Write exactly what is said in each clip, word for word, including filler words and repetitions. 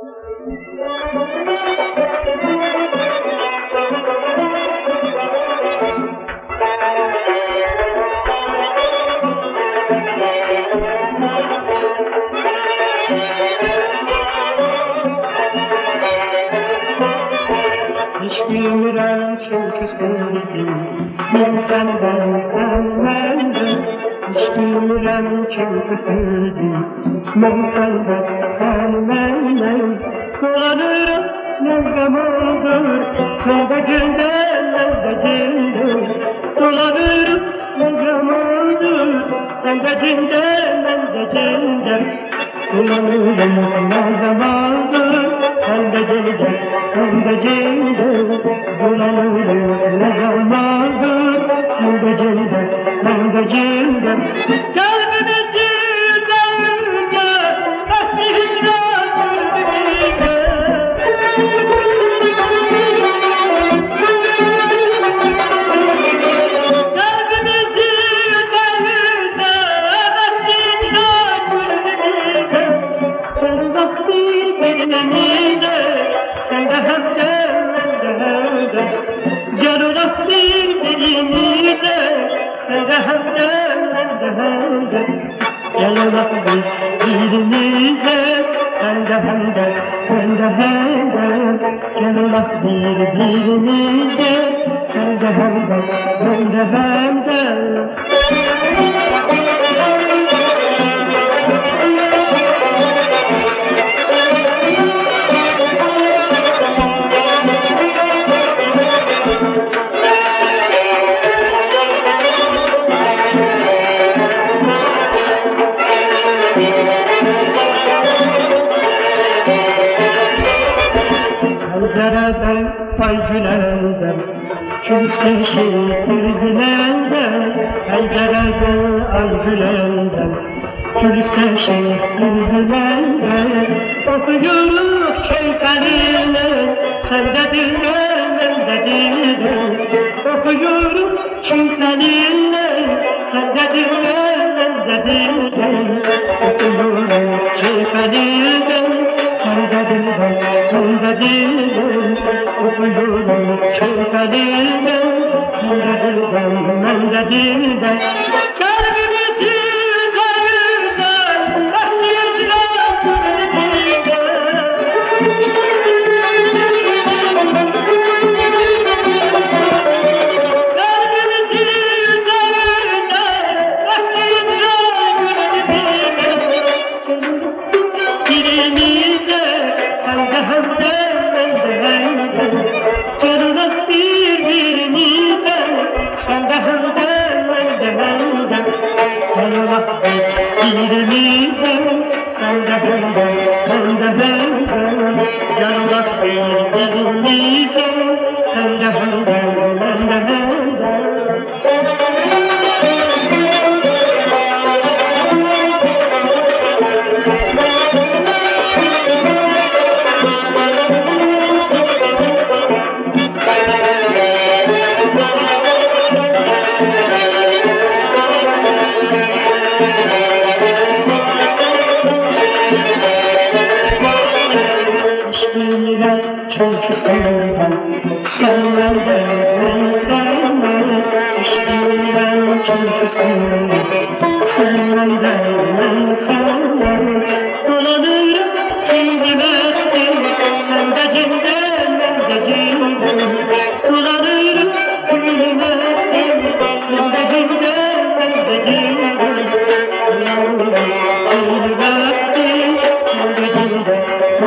هئچ بیلمیرم کیم کی سئودی، من سندن، سن مندن. هئچ بیلمیرم کیم کی سئودی، من سندن، سن مندن. دولانیرام، من غم اولدو، سن ده گولدن، من ده گولدن. دولانیرام، من غم اولدو، سن ده گولدن، من ده گولدن. دولانیرام، من غم اولدو، سن ده گولدن، من ده گولدن. دولانیرام، من غم اولدو، سن ده گولدن، من ده گولدن. قلبیمی گیردن، گل اولاق بیر بیریمیزه، سن ده همدم، من ده همدم. گل اولاق بیر بیریمیزه، سن ده همدم، من ده همدم. گل اولاق بیر بیریمیزه، سن ده همدم، من ده همدم. پنجره‌دن آی گولنده، گول سئچیب گولنده، پنجره‌دن آی گولنده، گول سئچیب گولنده. اوخویوروق کئیف الیندن، سن ده دیلدن، من ده دیلدن. اوخویوروق کئیف الیندن، سن ده دیلدن، من ده دیلدن. اوخویوروق کئیف الیندن، سن ده دیلدن، من ده دیلدن. اوخویوروق کئیف الیندن، سن ده دیلدن، من ده دیلدن. قلبیمی گیردن، اسیر بیریمیزه، سن ده همدم، من ده همدم. گل اولاق بیر بیریمیزه، سن ده همدم، من ده همدم. گل اولاق بیر بیریمیزه، سن ده همدم، من ده همدم. گل اولاق بیر بیریمیزه، سن ده همدم، من ده همدم. ایسته‌ییرم چون کی سندن، سن مندن، من سندن. ایسته‌ییرم چون کی سندن، سن مندن، من سندن. دولانیرام سنین اختین، سن ده گولدن، من ده گولدن. دولانیرام سنین اختین، سن ده گولدن، من ده گولدن. دولانیرام سنین اختین، سن ده گولدن، من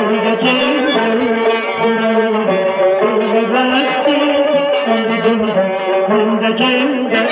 ده گولدن.